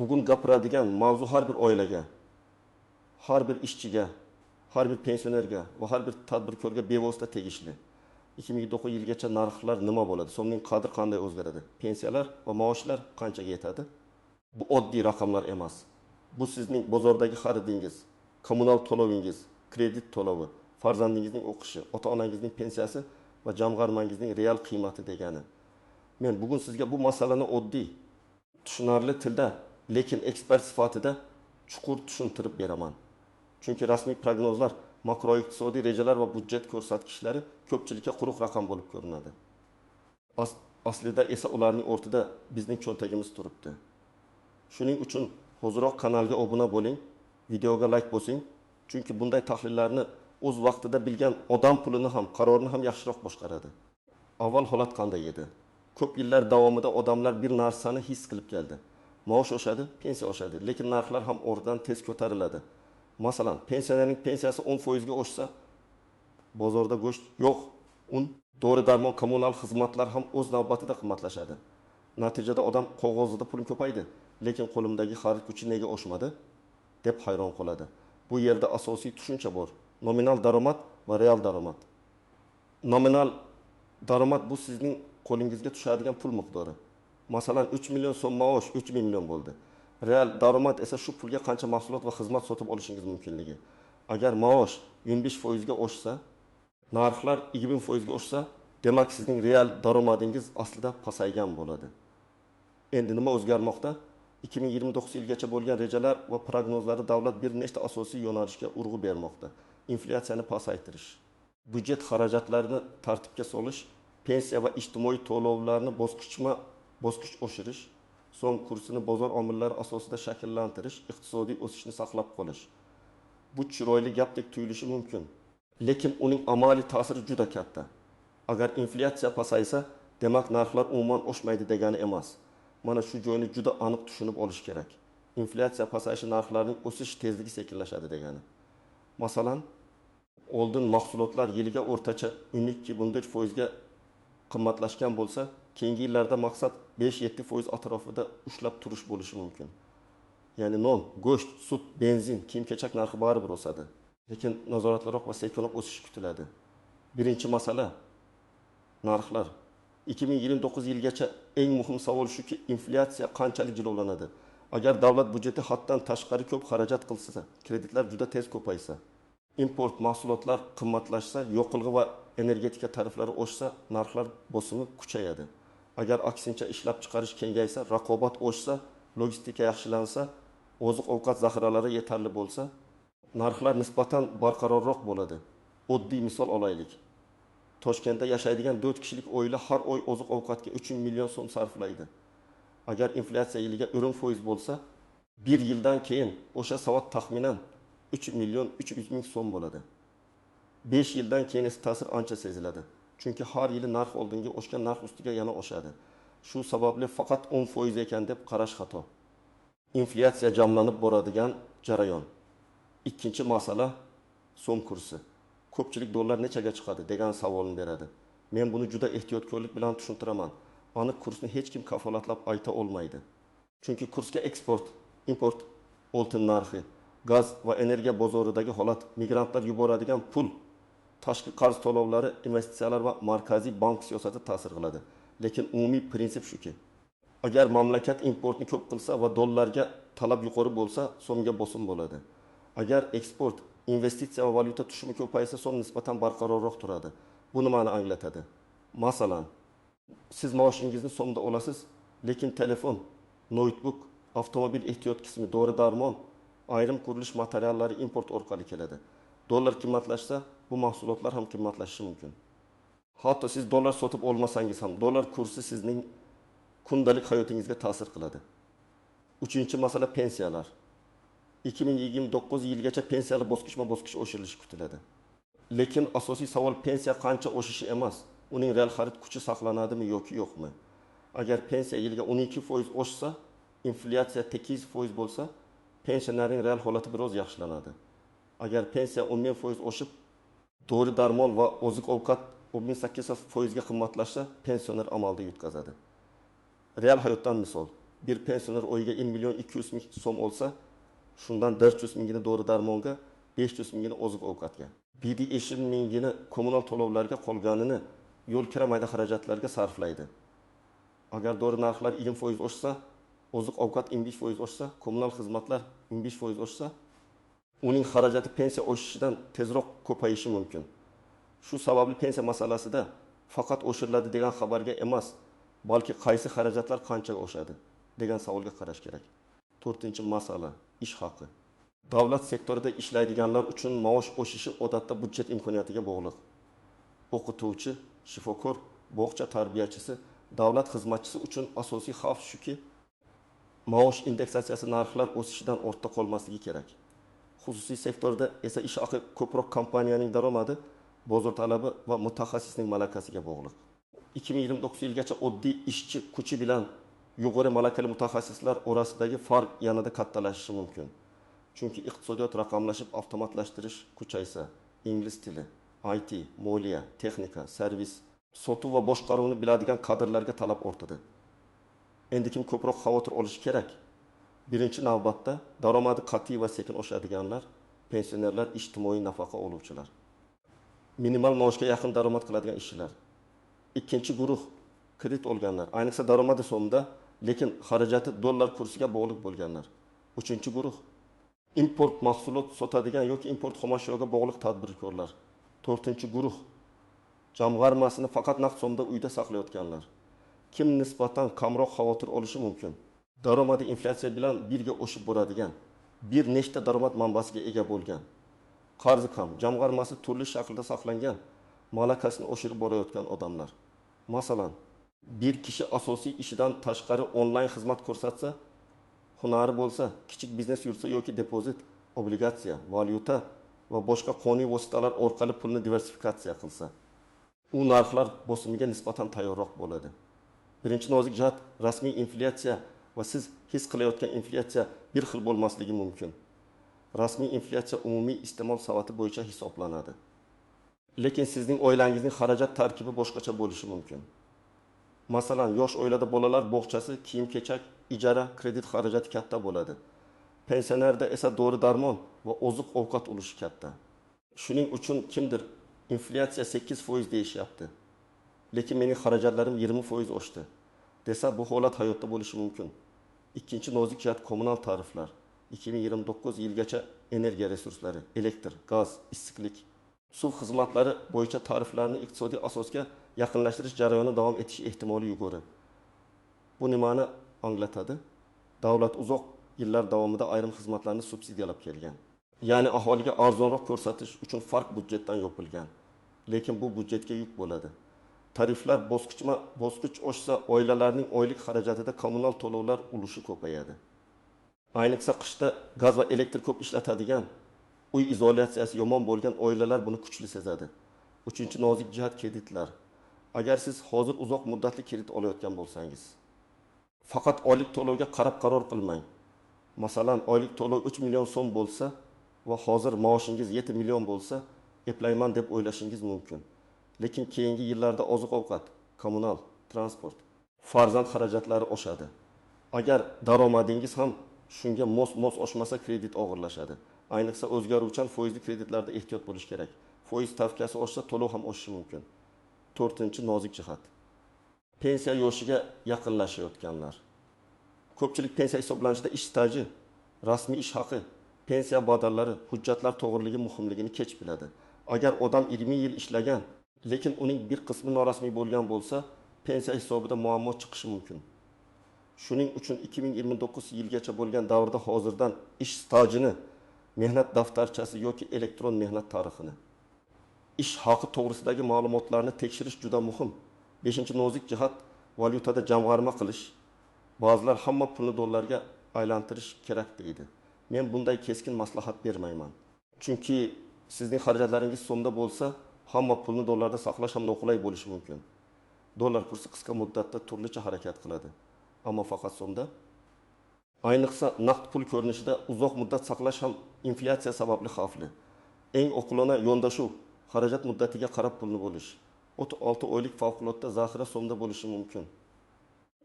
Bugun gapiradigan mavzu har bir oilaga, har bir ishchiga, har bir pensionerga va har bir tadbirkorga bevosita tegishli. 2009-yilgacha narxlar nima bo'ladi? So'mning qadri qanday o'zgaradi? Pensiyalar va maoshlar qanchaga yetadi? Bu oddiy raqamlar emas. Bu sizning bozordagi xaridingiz, kommunal to'lovingiz, kredit to'lovi, farzandingizning o'qishi, ota-onangizning pensiyasi va jamg'armangizning real qiymati degani. Men bugun sizga bu masalani oddiy, tushunarli tilda, lekin ekspert sifatida chuqur tushuntirib beraman. Chunki rasmiy prognozlar, makroiqtisodiy rejalar va budjet ko'rsatkichlari ko'pchilikka quruq raqam bo'lib ko'rinadi. Aslida esa ularning o'rtada bizning cho'ntagimiz turibdi. Shuning uchun hoziroq kanalga obuna bo'ling, videoga like bosing, chunki bunday tahlillarni o'z vaqtida bilgan odam pulini ham, qarorini ham yaxshiroq boshqaradi. Avval holat qanday edi? Ko'p yillar davomida odamlar bir narsani his qilib keldi. Maosh oshadi, pensiya oshadi, lekin narxlar ham o'rtadan tez ko'tariladi. Masalan, pensionerning pensiyasi 10% ga oshsa, bozorda go'sht yo'q, un, dori-darmon, kommunal xizmatlar ham o'z navbatida qimmatlashadi. Natijada odam qog'ozida pulim ko'paydi, lekin qo'limdagi xarid kuchi nega oshmadi deb hayron qoladi. Bu yerda asosiy tushuncha bor. Nominal daromad va real daromad. Nominal daromad bu sizning qo'lingizga tushadigan pul miqdori. Masalan, 3 million so'm maosh 3 million bo'ldi. Real daromad esa shu pulga qancha mahsulot va xizmat sotib olishingiz mumkinligi. Agar maosh 25% ga oshsa, narxlar 20% ga oshsa, demak sizning real daromadingiz aslida pasaygan bo'ladi. Endi nima o'zgarmoqda? 2029-yilgacha bo'lgan rejalar va prognozlarda davlat bir nechta asosiy yo'nalishga urg'u bermoqda. Inflyatsiyani pasaytirish, byudjet xarajatlarini tartibga solish, pensiya va ijtimoiy to'lovlarni bosqich oshirish, so'm kursini bozor omillari asosida shakllantirish, iqtisodiy o'sishni saqlab qolish. Bu chiroyli gapdek tuyulishi mumkin, lekin uning amaliy ta'siri juda katta. Agar inflyatsiya pasaysa, demak narxlar umuman oshmaydi degani emas. Mana shu joyni juda aniq tushunib olish kerak. Inflyatsiya pasayishi narxlarning o'sish tezligi sekinlashadi degani. Masalan, oldin mahsulotlar yiliga o'rtacha 12,4% ga qimmatlashgan bo'lsa, keyingi yillarda maqsad 5-7% atrofida ushlab turish bo'lishi mumkin. Ya'ni non, go'sht, sut, benzin, kiyim-kechak narxi baribir o'sadi, lekin nazoratliroq va sekinroq o'sishi kutiladi. Birinchi masala narxlar. 2029-yilgacha eng muhim savol shuki, inflyatsiya qanchalik jilovlanadi? Agar davlat byudjeti haddan tashqari ko'p xarajat qilsa, kreditlar juda tez ko'paysa, import mahsulotlar qimmatlashsa, yoqilg'i va energetika tariflari oshsa, narxlar bosimi kuchayadi. Agar aksincha ishlab chiqarish kengaysa, raqobat oshsa, logistika yaxshilansa, oziq-ovqat zaxiralari yetarli bo'lsa, narxlar nisbatan barqarorroq bo'ladi. Oddiy misol olaylik. Toshkentda yashaydigan 4 kishilik oila har oy oziq-ovqatga 3 million so'm sarflaydi. Agar inflyatsiya yiliga 10% bo'lsa, bir yildan keyin o'sha savat taxminan 3 million 300 ming so'm bo'ladi. 5 yildan keyin esa ta'sir ancha seziladi. Chunki har yili narx oldingi oshgan narx ustiga yana oshadi. Shu sababli faqat 10% ekan deb qarash xato. Inflyatsiya jamlanib boradigan jarayon. Ikkinchi masala so'm kursi. Ko'pchilik dollar nechaga chiqadi degan savolni beradi. Men buni juda ehtiyotkorlik bilan tushuntiraman. Aniq kursni hech kim kafolatlab ayta olmaydi. Chunki kursga eksport, import, oltin narxi, gaz va energiya bozoridagi holat, migrantlar yuboradigan pul, tashqi qarz to'lovlari, investitsiyalar va markaziy bank siyosati ta'sir qiladi. Lekin umumiy prinsip shuki, agar mamlakat importni ko'p qilsa va dollarga talab yuqori bo'lsa, so'mga bosim bo'ladi. Agar eksport, investitsiya va valyuta tushumi ko'paysa, so'm nisbatan barqarorroq turadi. Bu nimani anglatadi? Masalan, siz maoshingizni so'mda olasiz, lekin telefon, noutbuk, avtomobil ehtiyot qismi, dori-darmon, ayrim qurilish materiallari import orqali keladi. Dollar qimmatlashsa, bu mahsulotlar ham qimmatlashishi mumkin. Hatto siz dollar sotib olmasangiz ham dollar kursi sizning kundalik hayotingizga ta'sir qiladi. Uchinchi masala pensiyalar. 2029-yilgacha pensiyalar bosqichma-bosqich oshirilishi kutiladi. Lekin asosiy savol pensiya qancha oshishi emas, uning real xarid kuchi saqlanadimi yoki yo'qmi? Agar pensiya yiliga 12% oshsa, inflyatsiya 8% bo'lsa, pensionerning real holati biroz yaxshilanadi. Agar pensiya 11% oshib, dori-darmon va oziq-ovqat 18% ga qimmatlashsa, pensioner amalda yutqazadi. Real hayotdan misol. Bir pensioner oyiga 1 million 200 ming so'm olsa, shundan 400 mingini dori darmonga, 500 mingini oziq ovqatga, 7,5 mingini kommunal to'lovlarga, qolganini yo'l kira, mayda xarajatlarga sarflaydi. Agar dori narxlari 20% oshsa, oziq ovqat 25% oshsa, kommunal xizmatlar 15% oshsa, uning xarajati pensiya oshishidan tezroq ko'payishi mumkin. Shu sababli pensiya masalasida faqat oshiriladi degan xabarga emas, balki qaysi xarajatlar qanchaga oshadi degan savolga qarash kerak. To'rtinchi masala ish haqi. Davlat sektorida ishlaydiganlar uchun maosh oshishi odatda budjet imkoniyatiga bog'liq. O'qituvchi, shifokor, bog'cha tarbiyachisi, davlat xizmatchisi uchun asosiy xavf shuki, maosh indeksatsiyasi narxlar o'sishidan ortda qolmasligi kerak. Xususiy sektorda esa ish haqi ko'proq kompaniyaning daromadi, bozor talabi va mutaxassisning malakasiga bog'liq. 2029 yilgacha oddiy ishchi kuchi bilan yuqori malakali mutaxassislar orasidagi farq yanada kattalashishi mumkin. Chunki iqtisodiyot raqamlashib, avtomatlashtirish kuchaysa, ingliz tili, IT, moliya, texnika, servis, sotuv va boshqaruvni biladigan kadrlarga talab ortadi. Endi kim ko'proq xavotir olishi kerak? Birinchi navbatda daromadi qat'iy va sekin oshadiganlar, pensionerlar, ijtimoiy nafaqa oluvchilar, minimal maoshga yaqin daromad qiladigan ishchilar. Ikkinchi guruh kredit olganlar, ayniqsa daromadi so'mda, lekin xarajati dollar kursiga bog'liq bo'lganlar. Uchinchi guruh import mahsulot sotadigan yoki import xomashyoga bog'liq tadbirkorlar. To'rtinchi guruh jamg'armasini faqat naqd so'mda uyda saqlayotganlar. Kim nisbatan kamroq xavotir olishi mumkin? Daromadi inflyatsiya bilan birga oshib boradigan, bir nechta daromad manbasiga ega bo'lgan, qarzi kam, jamg'armasi turli shaklda saqlangan, malakasini oshirib borayotgan odamlar. Masalan, bir kishi asosiy ishidan tashqari onlayn xizmat ko'rsatsa, hunari bo'lsa, kichik biznes yuritsa yoki depozit, obligatsiya, valyuta va boshqa qonuniy vositalar orqali pulni diversifikatsiya qilsa, u narxlar bosimiga nisbatan tayyorroq bo'ladi. Birinchi nozik jihat, rasmiy inflyatsiya va siz his qilayotgan inflyatsiya bir xil bo'lmasligi mumkin. Rasmiy inflyatsiya umumiy iste'mol savati bo'yicha hisoblanadi. Lekin sizning oilangizning xarajat tarkibi boshqacha bo'lishi mumkin. Masalan, yosh oilada bolalar bog'chasi, kiyim-kechak, ijara, kredit xarajati katta bo'ladi. Pensionerda esa dori-darmon va oziq-ovqat ulushi katta. Shuning uchun kimdir inflyatsiya 8% deyishyapti, lekin mening xarajatlarim 20% oshdi desa, bu holat hayotda bo'lishi mumkin. Ikkinchi nozik jihat kommunal tariflar. 2029 yilgacha energiya resurslari, elektr, gaz, issiqlik, suv xizmatlari bo'yicha tariflarni iqtisodiy asosga yaqinlashtirish jarayoni davom etishi ehtimoli yuqori. Bu nimani anglatadi? Davlat uzoq yillar davomida ayrim xizmatlarni subsidiyalab kelgan. Ya'ni aholiga arzonroq ko'rsatish uchun farq budjetdan yopilgan. Lekin bu budjetga yuk bo'ladi. Tariflar bosqichma-bosqich oshsa, oilalarning oylik xarajatida kommunal to'lovlar ulushi ko'payadi. Ayniqsa qishda gaz va elektr ko'p ishlatadigan, uy izolyatsiyasi yomon bo'lgan oilalar buni kuchli sezadi. Uchinchi nozik jihat kreditlar. Agar siz hozir uzoq muddatli kredit olayotgan bo'lsangiz, faqat oylik to'lovga qarab qaror qilmang. Masalan, oylik to'lov 3 million so'm bo'lsa va hozir maoshingiz 7 million bo'lsa, eplayman deb o'ylashingiz mumkin. Lekin keyingi yillarda oziq-ovqat, kommunal, transport, farzand xarajatlari oshadi. Agar daromadingiz ham shunga mos oshmasa, kredit og'irlashadi. Ayniqsa o'zgaruvchan foizli kreditlarda ehtiyot bo'lish kerak. Foiz stavkasi oshsa, to'lov ham oshishi mumkin. To'rtinchi nozik jihat. Pensiya yoshiga yaqinlashayotganlar. Ko'pchilik pensiya hisoblanishida ish staji, rasmiy ish haqi, pensiya badallari, hujjatlar to'g'riligi muhimligini kech biladi. Agar odam 20 yil ishlagan, lekin uning bir qismi norasmiy bo'lgan bo'lsa, pensiya hisobida muammo chiqishi mumkin. Shuning uchun 2029 yilgacha bo'lgan davrda hozirdan ish stajini, mehnat daftarchasi yoki elektron mehnat tarixini, ish haqi to'g'risidagi ma'lumotlarni tekshirish juda muhim. 5. Nozik jihat valyutada jamg'arma qilish. Ba'zilar hamma pulni dollarga aylantirish kerak deydi. Men bunday keskin maslahat bermayman. Chunki sizning xarajatlaringiz so'mda bo'lsa, hamma pulni dollarda saqlash ham noqulay bo'lishi mumkin. Dollar kursi qisqa muddatda turlicha harakat qiladi, ammo faqat so'mda. Ayniqsa naqd pul ko'rinishida uzoq muddat saqlash ham inflyatsiya sababli xavfli. Eng oqilona yondashuv xarajat muddatiga qarab pulni bo'lish. 6 oylik favqulodda zaxira so'mda bo'lishi mumkin.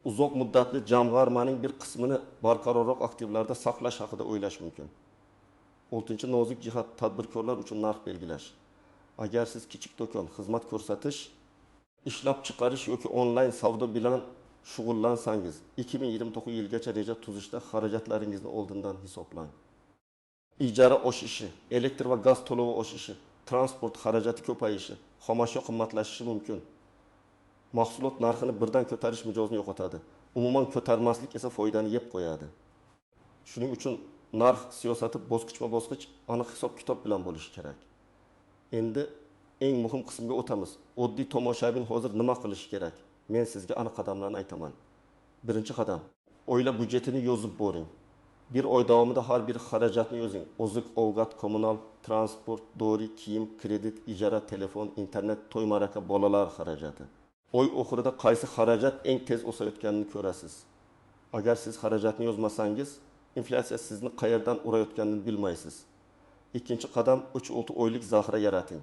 Uzoq muddatli jamg'armaning bir qismini barqarorroq aktivlarda saqlash haqida o'ylash mumkin. Oltinchi nozik jihat tadbirkorlar uchun narx belgilash. Agar siz kichik do'kon, xizmat ko'rsatish, ishlab chiqarish yoki onlayn savdo bilan shug'ullansangiz, 2029-yilgacha reja tuzishda xarajatlaringizni oldindan hisoblang. Ijara oshishi, elektr va gaz to'lovi oshishi, transport xarajati ko'payishi, xomashyo qimmatlashishi mumkin. Mahsulot narxini birdan ko'tarish mijozni yo'qotadi. Umuman ko'tarmaslik esa foydani yeb qo'yadi. Shuning uchun narx siyosati bosqichma-bosqich aniq hisob-kitob bilan bo'lishi kerak. Endi eng muhim qismga o'tamiz. Oddiy tomoshabin hozir nima qilishi kerak? Men sizga aniq qadamlarni aytaman. Birinchi qadam: oila byudjetini yozib boring. Bir oy davomida har bir xarajatni yozing. Oziq-ovqat, kommunal, transport, dori, kiyim, kredit, ijara, telefon, internet, to'y ma'raka, bolalar xarajati. Oy oxirida qaysi xarajat eng tez o'sayotganini ko'rasiz. Agar siz xarajatni yozmasangiz, inflyatsiya sizni qayerdan urayotganini bilmaysiz. Ikkinchi qadam: 3-6 oylik zaxira yarating.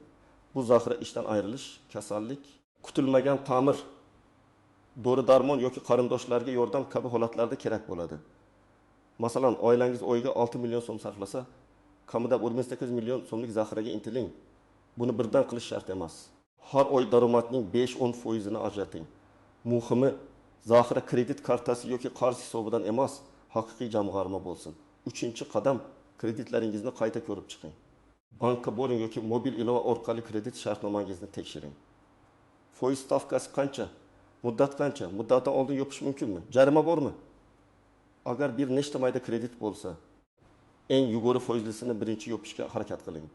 Bu zaxira ishdan ayrilish, kasallik, kutilmagan ta'mir, dori darmon yoki qarindoshlarga yordam kabi holatlarda kerak bo'ladi. Masalan, oilangiz oyiga 6 million so'm sarflasa, kamida 18 million so'mlik zaxiraga intiling. Buni birdan qilish shart emas. Har oy daromadning 5-10 foizini ajrating. Muhimi, zaxira kredit kartasi yoki qarz hisobidan emas, haqiqiy jamg'arma bo'lsin. Uchinchi qadam: kreditlaringizni qayta ko'rib chiqing. Bankka boring yoki mobil ilova orqali kredit shartnomangizni tekshiring. Foiz stavkasi qancha? Muddat qancha? Muddatdan oldin yopish mumkinmi? Jarima bormi? Agar bir nechta mayda kredit bo'lsa, eng yuqori foizlisini birinchi yopishga harakat qiling.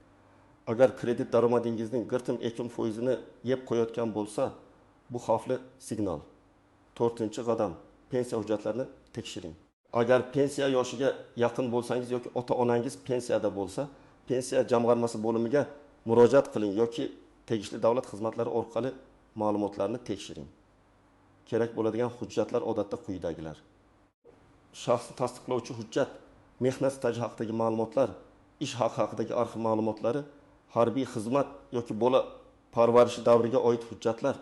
Agar kredit daromadingizning 1,2 foizini yeb qo'yayotgan bo'lsa, bu xavfli signal. To'rtinchi qadam: pensiya hujjatlarini tekshiring. Agar pensiya yoshiga yaqin bo'lsangiz yoki ota-onangiz pensiyada bo'lsa, pensiya jamg'armasi bo'limiga murojaat qiling yoki tegishli davlat xizmatlari orqali ma'lumotlarni tekshiring. Kerak bo'ladigan hujjatlar odatda quyidagilar: shaxsni tasdiqlovchi hujjat, mehnat staji haqidagi ma'lumotlar, ish haqi haqidagi arxiv ma'lumotlari, harbiy xizmat yoki bola parvarishi davriga oid hujjatlar,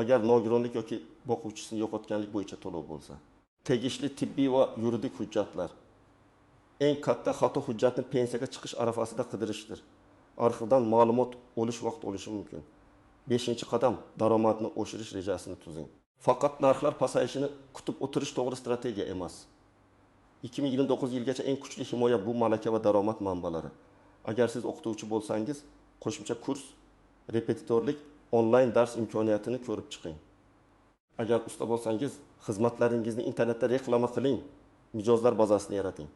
agar nogironlik yoki boquvchisini yo'qotganlik bo'yicha to'lov bo'lsa, tegishli tibbiy va yuridik hujjatlar. Eng katta xato hujjatni pensiyaga chiqish arafasida qidirishdir. Arxivdan ma'lumot olish vaqt olishi mumkin. Beshinchi qadam: daromadni oshirish rejasini tuzing. Faqat narxlar pasayishini kutib o'tirish to'g'ri strategiya emas. 2029-yilgacha eng kuchli himoya bu malaka va daromad manbalari. Agar siz o'qituvchi bo'lsangiz, qo'shimcha kurs, repetitorlik, onlayn dars imkoniyatini ko'rib chiqing. Agar usta bo'lsangiz, xizmatlaringizni internetda reklama qiling, mijozlar bazasini yarating.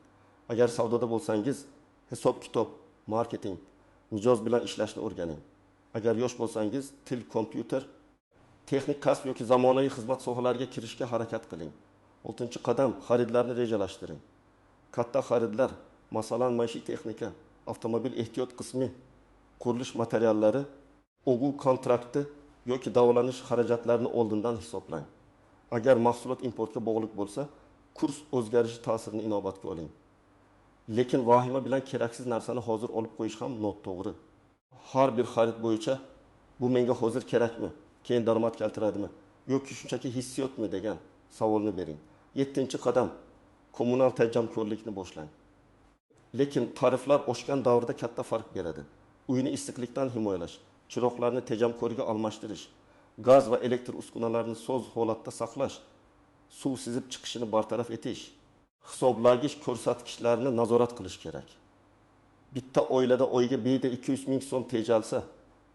Agar savdoda bo'lsangiz, hisob-kitob, marketing, mijoz bilan ishlashni o'rganing. Agar yosh bo'lsangiz, til, kompyuter, texnik kasb yoki zamonaviy xizmat sohalariga kirishga harakat qiling. Oltinchi qadam: xaridlarni rejalashtiring. Katta xaridlar, masalan, maishiy texnika, avtomobil ehtiyot qismi, qurilish materiallari, o'quv kontrakti yoki davolanish xarajatlarini oldindan hisoblang. Agar mahsulot importga bog'liq bo'lsa, kurs o'zgarishi ta'sirini inobatga oling. Lekin vahima bilan keraksiz narsani hozir olib qo'yish ham noto'g'ri. Har bir xarid bo'yicha bu menga hozir kerakmi, keyin daromad keltiradimi yoki shunchaki hissiyotmi degan savolni bering. Yettinchi qadam: kommunal tejamkorlikni boshlang. Lekin tariflar oshgan davrda katta farq beradi. Uyni issiqlikdan himoyalash, chiroqlarni tejamkorga almashtirish, gaz va elektr uskunalarini soz holatda saqlash, suv sizib chiqishini bartaraf etish, hisoblagich ko'rsatkichlarni nazorat qilish kerak. Bitta oilada oyiga 1,2 ming so'm tejalsa,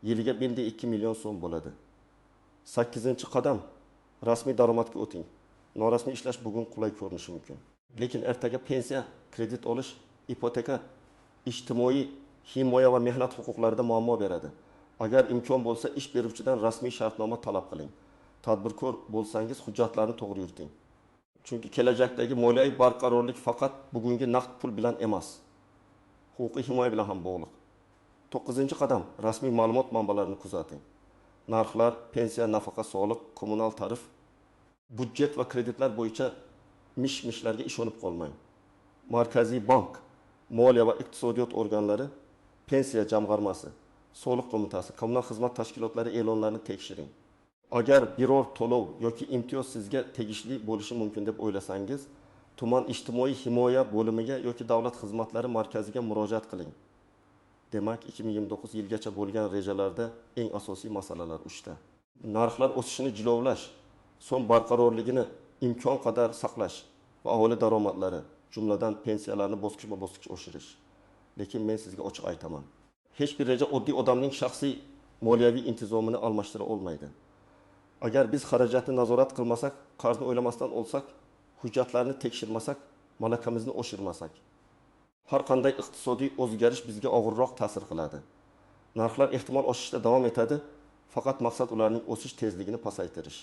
yiliga 1,2 million so'm bo'ladi. Sakkizinchi qadam: rasmiy daromadga o'ting. Norasmiy ishlash bugun qulay ko'rinishi mumkin. Lekin ertaga pensiya, kredit olish, ipoteka, ijtimoiy himoya va mehnat huquqlarida muammo beradi. Agar imkon bo'lsa, ish beruvchidan rasmiy shartnoma talab qiling. Tadbirkor bo'lsangiz, hujjatlarni to'g'ri yuriting. Chunki kelajakdagi moliyaviy barqarorlik faqat bugungi naqd pul bilan emas, huquqiy himoya bilan ham bog'liq. To'qqizinchi qadam: rasmiy ma'lumot manbalarini kuzating. Narxlar, pensiya, nafaqa, soliq, kommunal tarif, budjet va kreditlar bo'yicha mish-mishlarga ishonib qolmang. Markaziy bank, moliya va iqtisodiyot organlari, pensiya jamg'armasi, soliq qo'mitasi, kommunal xizmat tashkilotlari e'lonlarini tekshiring. Agar biror to'lov yoki imtiyoz sizga tegishli bo'lishi mumkin deb o'ylasangiz, tuman ijtimoiy himoya bo'limiga yoki davlat xizmatlari markaziga murojaat qiling. Demak, 2029-yilgacha bo'lgan rejalarda eng asosiy masalalar uchta: narxlar o'sishini jilovlash, so'm barqarorligini imkon qadar saqlash va aholi daromadlari, jumladan pensiyalarni bosqichma-bosqich oshirish. Lekin men sizga ochiq aytaman. Hech bir reja oddiy odamning shaxsiy moliyaviy intizomini almashtira olmaydi. Agar biz xarajatni nazorat qilmasak, qarzni o'ylamasdan olsak, hujjatlarni tekshirmasak, malakamizni oshirmasak, har qanday iqtisodiy o'zgarish bizga og'irroq ta'sir qiladi. Narxlar ehtimol oshishda davom etadi, faqat maqsad ularning o'sish tezligini pasaytirish.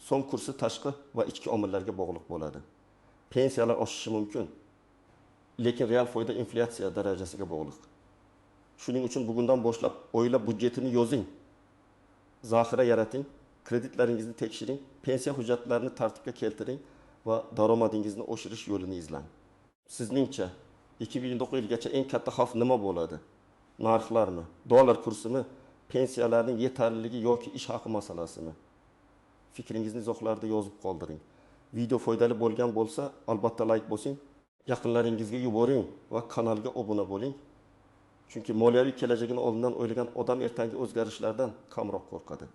So'm kursi tashqi va ichki omillarga bog'liq bo'ladi. Pensiyalar oshishi mumkin, lekin real foyda inflyatsiya darajasiga bog'liq. Shuning uchun bugundan boshlab oila byudjetini yozing, zaxira yarating, kreditlaringizni tekshiring, pensiya hujjatlarini tartibga keltiring va daromadingizni oshirish yo'lini izlang. Sizningcha 2029-yilgacha eng katta xavf nima bo'ladi? Narxlarmi, dollar kursimi, pensiyalarning yetarliligi yoki ish haqi masalasimi? Fikringizni izohlarda yozib qoldiring. Video foydali bo'lgan bo'lsa, albatta like bosing, yaqinlaringizga yuboring va kanalga obuna bo'ling. Chunki moliyaviy kelajagini oldindan o'ylagan odam ertangi o'zgarishlardan kamroq qo'rqadi.